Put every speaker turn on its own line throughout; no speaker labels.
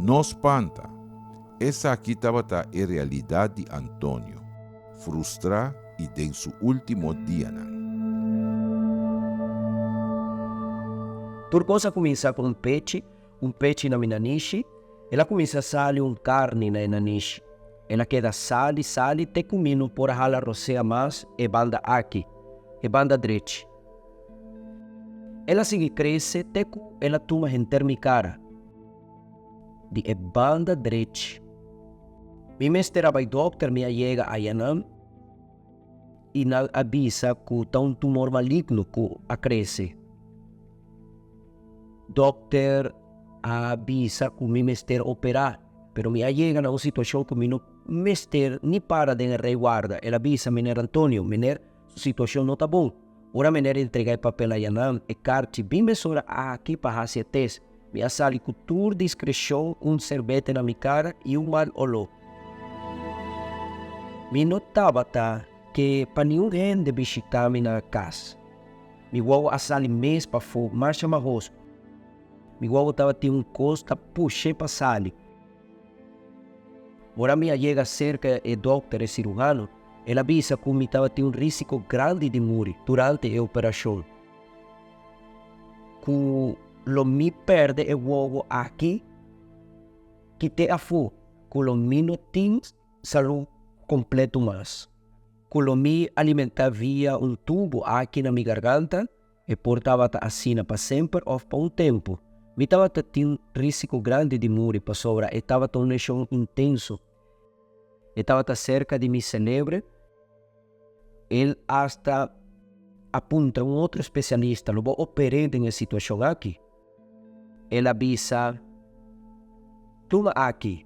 No spanta! Esaki tabata e realidat di Antonio, frustrá i den su último dianan.
Tur kos a kuminsá ku un pechi, un pechi na mi nanishi. El a kuminsá sali un karni na e nanishi. El a keda sali, sali te ku mi no por a hala rosea mas e banda aki, e banda drechi. El a sigui krese te ku el a tuma henter mi kara. Di e banda drechi. Mi mester a bai dokter, mi a yega ayanan i nan a bisa ku ta un tumor maligno ku a krese. Dokter a bisa ku mi mester operá, pero mi a yega na un situashon ku mi no mester ni para den e rei warda. El a bisa, Meneer Antonio, meneer su situashon no ta bon. Ora meneer entrega e papel ayanan, e karchi bin mesora aki pa hasi e test. Mi a sali ku tur diskreshon, un serbete na mi kara i un mal oló. Mi no tabata ke pa niun hende bishitá mi na kas. Mi wowo a sali mes pafó masha mahos. Mi wowo tabatin un kos ta push'é pa sali. Ora mi a yega serka e dòkter, e siruhano, el a bisa ku mi tabatin un rísiko grandi di muri durante e operashon. Ku lo mi pèrdè e wowo aki, kit'é afó, ku lo mi no tin salú kompleto mas. Ku lo mi alimentá via un tubo aki na mi garganta, E por tabata asina pa semper òf pa un tempu. Mi tabata tin rísiko grandi di muri pasobra e tabata un leshon intenso. E tabata serka di mi selebre. El asta a puntra un otro spesialista, Lo bo oper'é den e situashon aki? El a bisa, Tuma aki,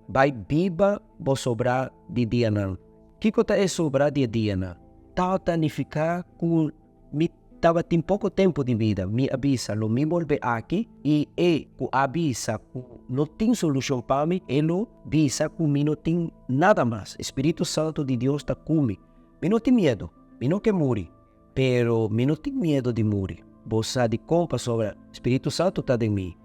bai biba bo sobrá di dianan. Kiko ta e sobrá di e dianan? Tabata nifiká ku mi tabatin poko tempu di bida. Mi a bisa, Lo mi bolbe aki, i e ku a bisa ku no tin solushon pa mi, e lo bisa ku mi no tin nada mas. E spiritu santu di Dios ta ku mi. Mi no tin miedu. Mi no ke muri. Pero mi no tin miedu di muri. Bo sa dikon? Pasobra Spiritu Santu ta den mi.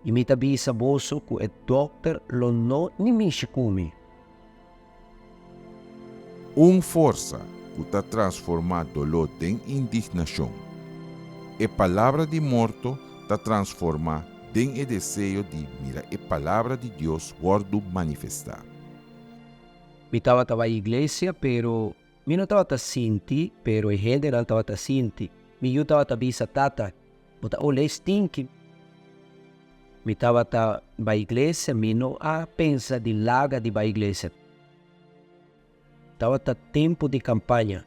I mi ta bisa boso ku e dòkter lo no ni mishi ku mi.
Un forsa ku ta transformá doló den indignashon. E palabra di morto ta transformá den e deseo di mira e palabra di Dios wòrdu manifestá.
Mi tabata bai iglesia, pero mi no tabata sinti, pero e hendenan tabata sinti. Mi yu tabata bisa, Tata, bo ta olé stinki. Mi tabata bai iglesia, mi no a pensa di laga di bai iglesia. Tabata tempu di kampaña.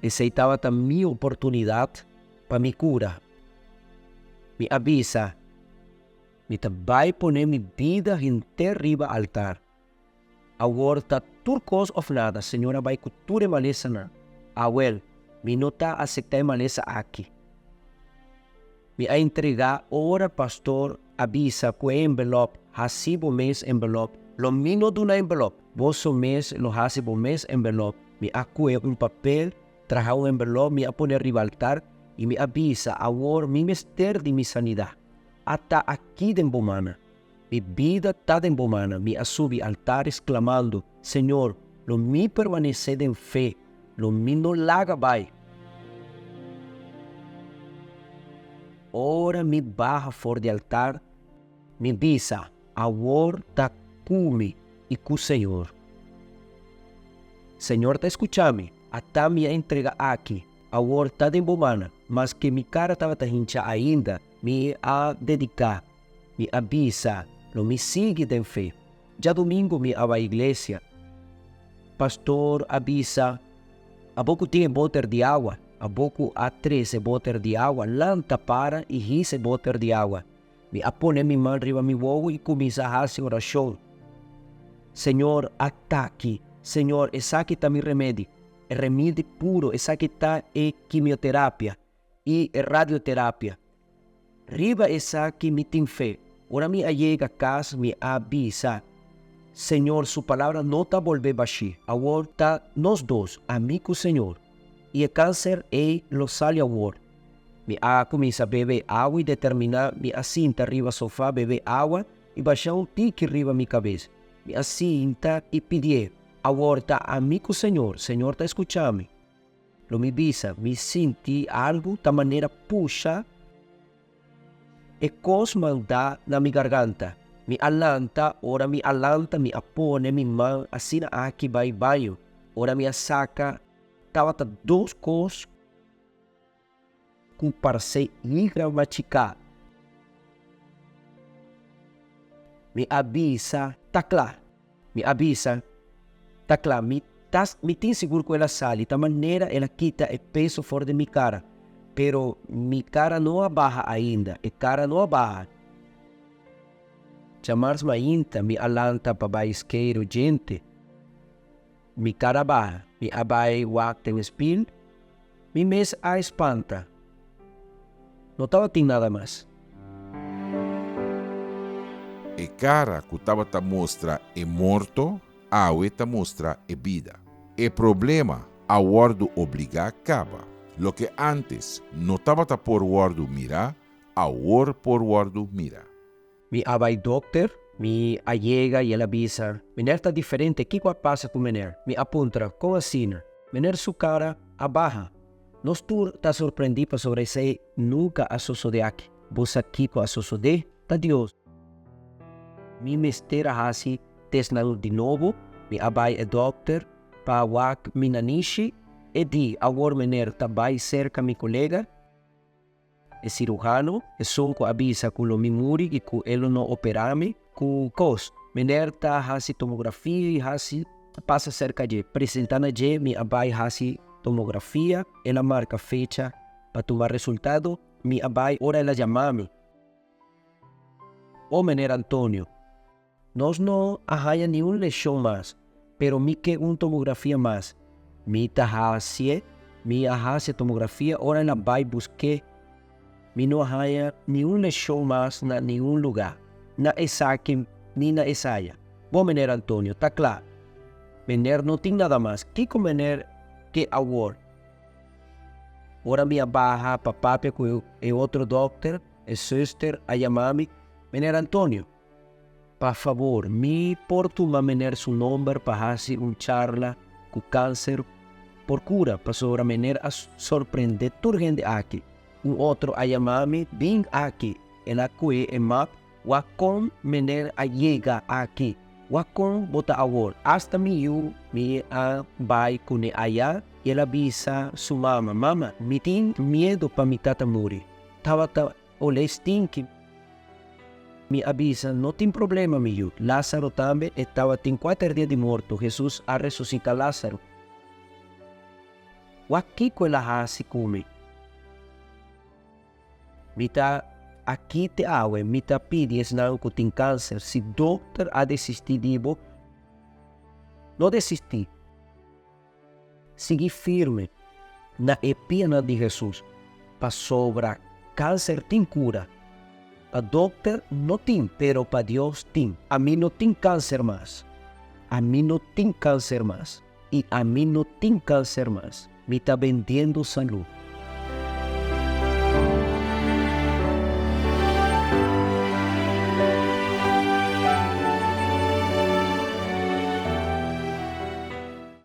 Esei tabata mi oportunidat pa mi kura. Mi a bisa, Mi ta bai pone mi bida henter riba altar. Awor ta tur kos of nada, Señor a bai ku tur e malesanan. Awel, mi no ta aseptá e malesa aki. Mi a entregá ora pastor a bisa ku e envelop, hasi bo mes envelop. Lo mi no duna envelop, boso mes lo hasi bo mes envelop. Mi a kue un papel, traha un envelop, mi a pone riba altar i mi a bisa, awor mi mester di mi sanidat. Ata aki den bo mana. Mi bida ta den bo mana, mi a subi altar exclamando, Señor, lo mi permanece den fe, lo mi no laga bai. Ora mi baha for di altar, mi bisa, Awor ta cu mi y cu Señor. Señor ta escucha mi, ata mi a entrega aki, awor ta den bo mana. Maske mi cara tabata hincha ainda, mi a dedica. Mi a bisa, Lo mi sigui den fe. Djadumingu mi a bai iglesia. Pastor a bisa, Abo ku tin e boter di awa, abo ku a trese e boter di awa, lanta para i hisa e boter di awa. Mi a pone mi man riba mi wowo i kuminsá hasi orashon. Señor, ataki! Señor, esaki ta mi remedi, e remedi puro, esaki ta e kimioterapia i e radioterapia. Riba esaki mi tin fe. Ora mi a yega kas mi a bisa, Señor su palabra no ta bolbe bashí. Awor ta nos dos, ami ku Señor. I e kanser ei lo sali awor. Mi a kuminsá bebe awa i determiná mi a sinta riba sofá bebe awa i basha un tiki riba mi kabes. Mi a sinta i pidié, Awor ta ami ku Señor, Señor ta skucha mi. Lo mi bisa, mi sinti algu ta manera pusha e kos maldá na mi garganta. Mi a lanta, ora mi a lanta mi a pone mi man asina aki bai baño. Ora mi a saka tabata dos kos ku parse higra machiká. Mi a bisa, Ta kla. Mi a bisa, Ta kla. Mi ta, mi tin sigur ku el a sali. Ta manera el a kita e peso for di mi kara. Pero mi kara no a baha ainda. E kara no a baha. Djamars mainta mi a lanta pa bai skeiru djente. Mi kara baha. Mi a bai wak den e spil. Mi mes a espanta. No tabatin nada mas.
E kara ku tabata mustra e morto, awe ta mustra e bida. E problema a wòrdu obligá kaba. Loke ántes no tabata por wòrdu mirá, awor por wòrdu mirá.
Mi a bai dokter, mi a yega i el a bisa, Meneer ta diferente, kiko a pasa ku meneer? Mi a puntra, Kon asina? Meneer su kara a baha. Nos tur ta sorprendí pasobra esei nunka a sosodé aki. Bo sa kiko a sosodé? Ta Dios. Mi mester a hasi testnan di nobo. Mi a bai e dokter pa wak mi nanishi. E di, Awor meneer ta bai serka mi kolega. E siruhano, esun ku a bisa ku lo mi muri i ku e lo no operá mi, ku kos. Mener ta hasi tomografia i hasi pasa serka dje. Presentá na dje, mi a bai hasi tomografia, el a marka fecha pa tuma resultado, mi a bai ora el a yama mi. O Mener Antonio, Nos no a haña niun leshon mas, pero mi ke un tomografia mas. Mi ta hasie, mi a hasi e tomografia ora el a bai busk'é. Mi no a haña niun leshon mas na niun lugá, na esaki ni na esaya. Bo, Meneer Antonio, ta kla. Meneer no tin nada mas. Kiko meneer ke awor? Ora mi a baha pa papia ku e otro dòkter, e zuster a yama mi, Meneer Antonio. Pa fabor, mi por tuma mener su nomber pa hasi un charla ku kanser por kura, pasobra mener a sorprende tur hende aki. Un otro a yama mi, bin aki, el a kue e map, wak kon mener a yega aki, wak kon bo ta awor. Asta mi yu mi a bai kune aya i el a bisa su mama, Mama, mi tin miedu pa mi tata muri. Tabata Olé stinki. Mi a bisa, No tin problema, mi yu. Lázaro tambe, e tabatin kuater dia di morto. Hesus a resusitá Lázaro. Wak kiko el a hasi ku mi. Mi ta aki te awe, mi ta pidi esnan ku tin kanser, si dokter a desistí di bo, no desistí. Sigui firme na e pianan di Hesus, pasobra kanser tin kura. Pa dokter no tin, pero pa Dios tin. Ami no tin kanser mas. Ami no tin kanser mas. I ami no tin kanser mas. Mi ta bendiendo salú.